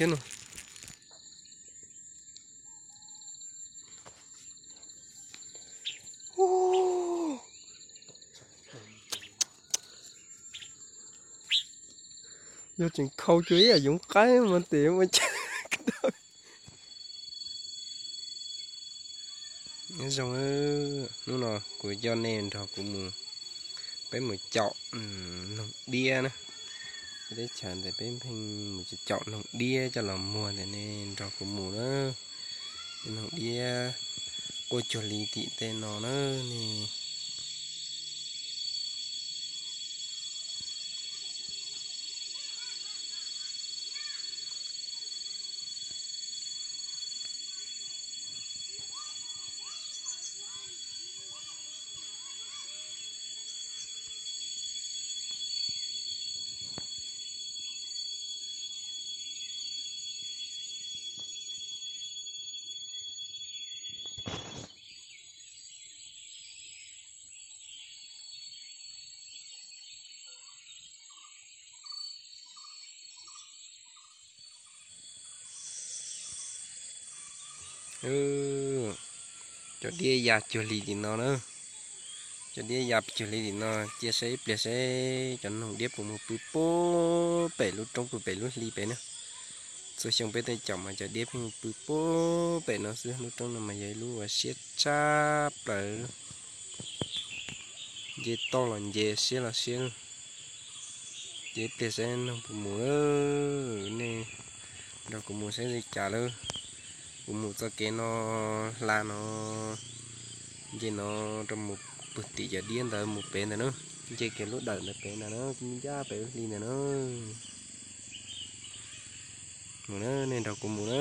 Thiab no. Yog tseem khau cuag ib yam yoov qaib mas tes ua cas. Nyob zoo, hnub no kuv coj nej nrog kuv mus, peb mus caum noog diab na. Peb teb chaws ntawd peb pheej mus caum noog diab coj los muag ntawm ne, nrog kuv mus na. Noog diab quaj cuag li tim tej no na ne. Cov diab ya cuag li tim no na. Cov diab ya cuag li tim no, cia saib ib pliag saib cov noog diab puas mus pw puag pem lub roob puag pem lub hli pem na. Txhua xyoo peb tej caum mas cov diab pheej pw puag pem no xwb, lub roob no mas yog ib lub uas siab tshaj plaws. Nce toj los nce, siab los siab. Ces ib pliag saib noog puas mus, nej nrog kuv mus saib li cas lawm. Kuv mus txoj kev no hla no, nce no rau mus puag tim cov diab ntawd mus pem ntawd na. Nce kiag lub dawm ntawd pem ntawd na, kuv mus ncaj pem lub hli ntawd na. Mus na, nej nrog kuv mus na.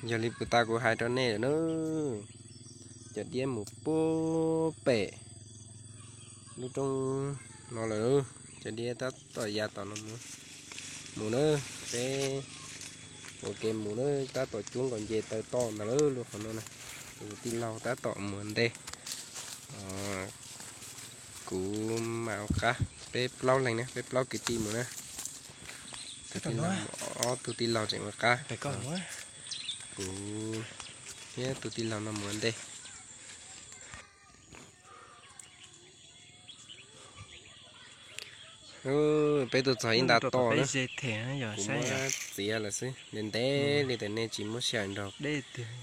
Yog li puag ta kuv hais rau nej lawm na, cov diab mus puag pem lub roob no lawm, cov diab tab tom ya tom no mus na, peb ua ke mus na, tab tom cuab nkaus nce taw toj ntawd lawm, lub qhov no na, tus tij laug tab tom mus ntej. Kuv mam ua qab, peb plaub leeg na, peb plaub kwv tij mus na. Tus tij laug, ob tug tij laug tseem ua qab. Kuv thiab tus tij laug no mus ua ntej. Peb tuaj txog ib nta toj na, kuv muab txiav lawm xwb, ntev ntev li tes nej tsis muaj sij hawm nrog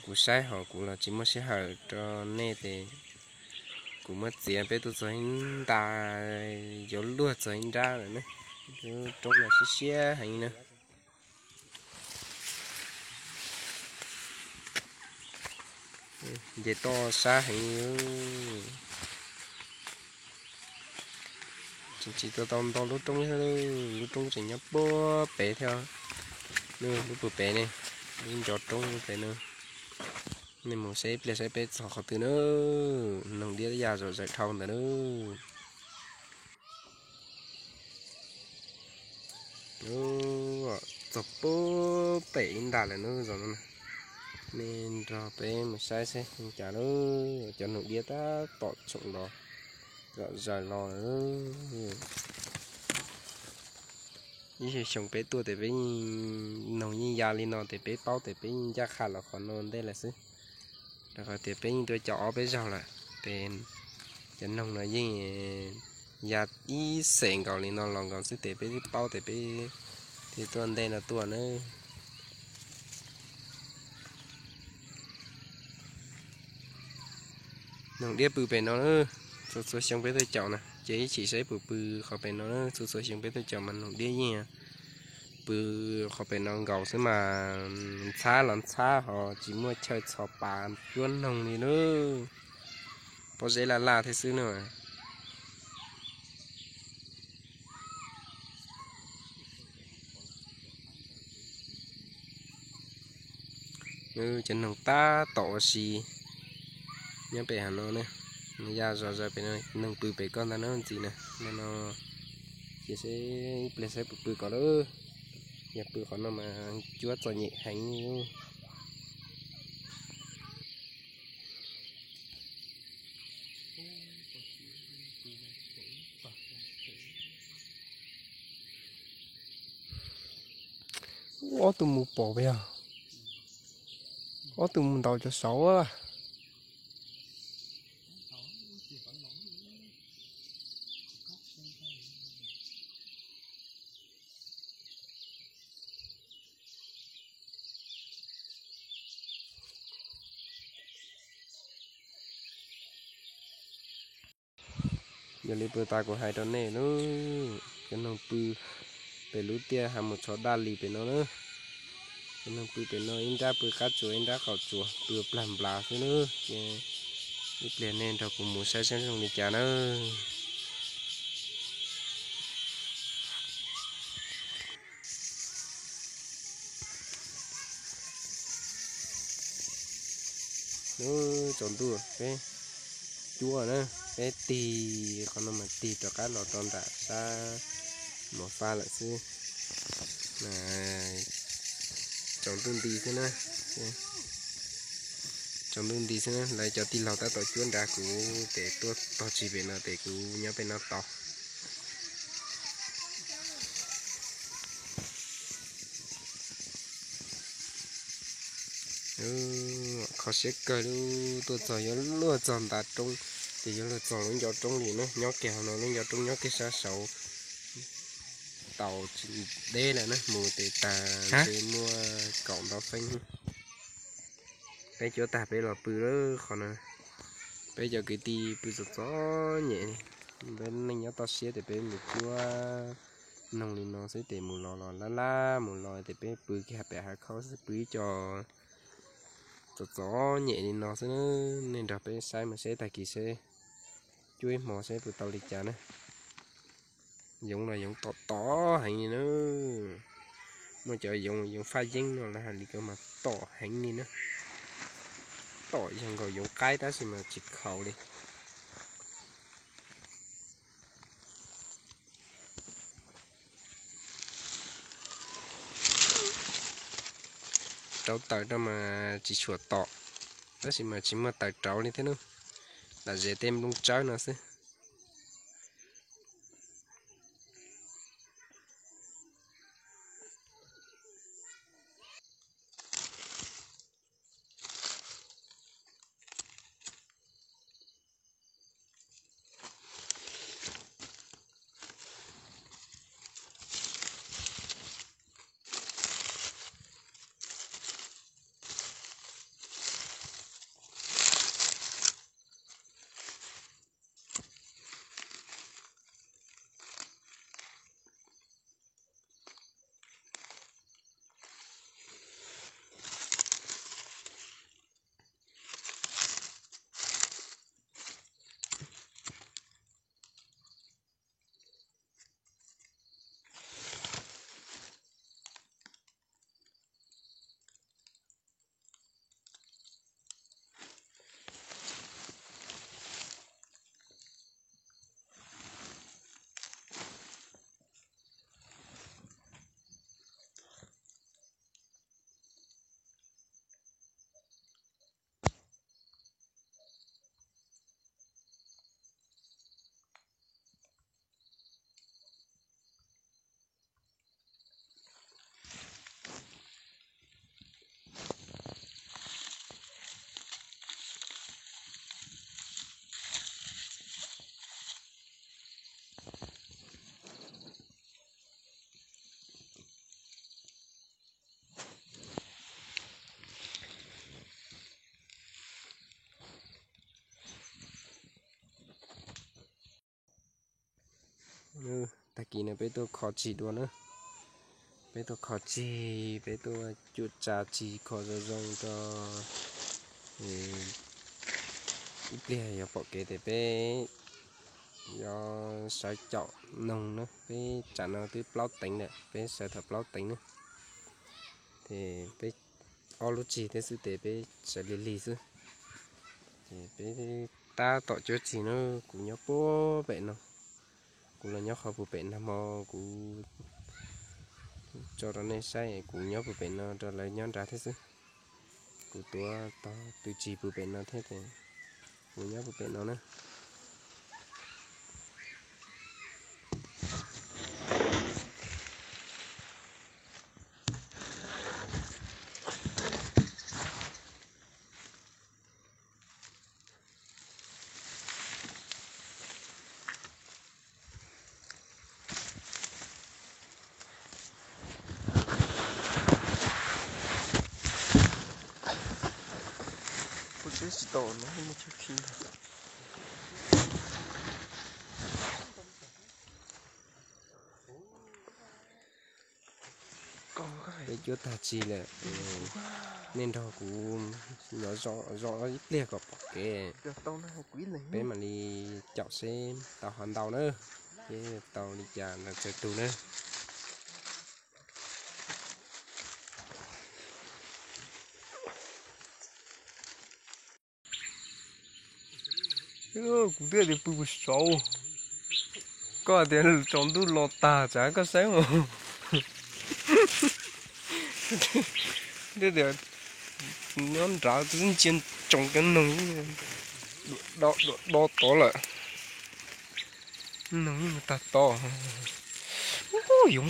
kuv saib, hos kuv los tsis muaj sij hawm rau nej tes kuv muab txiav. Peb tuaj txog ib nta, yuav luag txog ib nrab lawm na. Lub roob no siab siab heev na. Nce toj sab heev. Tseem tsis tau tau nto lub roob thiab, lub roob tseem nyob puag pem thiab. Lub puag pem ne, lub ncov roob pem na. Nej mus saib ib pliag saib peb txog qhov twg na. Noog diab ya zom zaws dhau ntawd na. Lub txog puag pem ib nta lawm lub zos no na. Nej nrog peb mus saib seb cas lub cov noog diab tab tom tsoom los zom zaws los lawm. Ib xyoo peb tuaj tes peb yeej, noog yeej ya li no tes peb paub tes peb yeej ncaj qha los qhov no ntej lawm xwb. Rau qhov tias peb yeej tuaj cov ob peb zaug lawm, ces cov noog no yeej ya ib xem nkaus li no los nkaus xwb tes peb paub tes peb thiaj tuaj ntej no tuaj na. Noog diab pw pem no na, txhua txhua xyoo peb tuaj caum na, ces ib chim saib puas pw qhov pem no na, txhua txhua xyoo peb tuaj caum mas noog diab yeej pw qhov pem no nkaus xwb mas ntxhab los ntxhab ho tsis muaj chaw txhos pas cuab noog li na. Pob zeb laj laj thiab xwb na. Cov noog tab tom ua si nyob pem hav no ne, ya zom zaws pem no, noog pw pem koj ntag na ntxiv na. No no, cia seb ib pliag saib puas pw ko lawm. Yog pw qhov no mas cuab txom nyem heev li. Ob tug mus pom peb os, ob tug mus ntaus cov saud. Yog li puag ta kuv hais rau nej lub, cov noog pw pem lub tiaj hav mus txhov daj li pem no na. Cov noog pw pem no ib nrab pw qab tsuas ib nrab qaum tsuas pw plag nplas xwb na. Ces ib pliag nej nrog kuv mus saib saib zoo li cas na. Lub tsaus ntuj peb cuab na, peb tig qhov no mas tig rov qab los rau nram sab mos fab lawm xwb. Tsaus ntuj nti xwb na, tsaus ntuj nti xwb na, lawv cov tij laug tab tom cuab nrad kuv ces tuaj tog tsis pem no ces kuv nyob pem no tos. Kho siab kawg li, tuaj txog yuav luag txog ntav roob, ces yuav luag txog lub ncov roob li na, nyob kiag hauv no lub ncov roob nyob kiag sab saud. Tau deb lawm na, mus tes tag ntshe muaj kaum ntau feeb. Peb cuab tag peb los pw lawm qhov no. Peb cov kwv tij pw txom txom nyem li, peb neej nyob toj siab ces peb mus cuab noog li no xwb ces mus los los laj laj mus los ces peb pw kiag pem hav khaub xwb pw ib co txom txom nyem li no xwb. Nej nrog peb saib mus seb tag kis seb cuab ib hmo seb puas tau li cas na. Yoov los yoov tom tom heev li na. Muaj cov yoov yoov faj yeeb no lawv hais li ko mas tom heev li na. Tom yog nkaus yoov qaib tab sis mas tsis khaus li. Rauv taws rau mas tsis tshua tom, tab sis mas tsis muaj taws rauv li thiab na. Lam zes tej nplooj tsawb no xwb. Tag kis no peb tuaj kho tshis dua na. Peb tuaj kho tshis, peb tuaj cuam tsav tshis kho zoo zoo rau ib pliag yuav pom kev tes peb yuav sawv caum noog na. Peb tsam no twb plaub teev lawm, peb sawv thaum plaub teev na. Ces peb ob lub tshis thiab xwb tes peb sawv lig lig xwb. Ces peb tab tom cuab tshis na, kuv nyob puag pem no. Kuv los nyob qhov puag pem nag hmo, kuv tso rau nej saib, kuv nyob puag pem no rau lawv nyob nrad thiab xwb. Kuv tuav tau tw tshis puag pem no thiab tes kuv nyob puag pem no na. Kuv tsis tau no muaj chaw khi. Peb cuab tag tshis lawm, nej nrog kuv nyob zov ib pliag kom pom kev, peb mam li caum seb tau ho ntau na, thiab tau li cas ntau tsawg tug na. Kuv twb tias pw puag saud, koj tias tsaus ntuj los tag tsam koj saib os. Twb tias nyob nrad twb ntsia ntsoov cov noog, do do tod lawm, noog tag tod. Yoov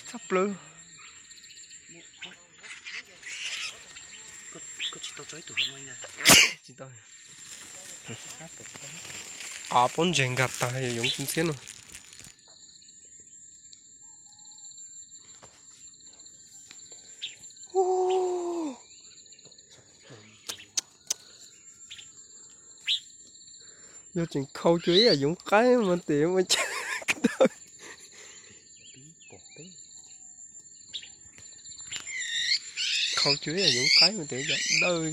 tshaj plaws. Av pob ntseg nkag tag yoov ntxhiab no. Yog tseem khau cuag ib yam yoov qaib mas tes ua cas dawb. Khau cuag ib yam yoov qaib mas tes ua cas dawb.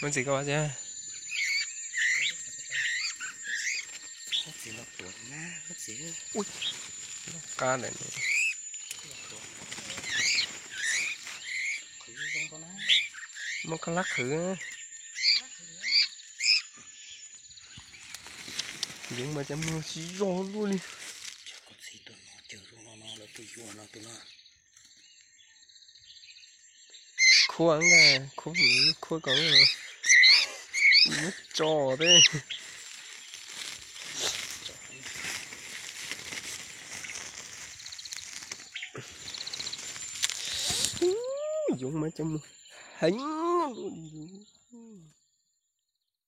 Muaj ntxiv koj tsi? Qab lawm. Muaj koj lab qhwv. Yoov mas cas muag tsis zog luaj li. Khuab, khuab kom muab tso thiab. Yoov mas cas muag heev luaj li.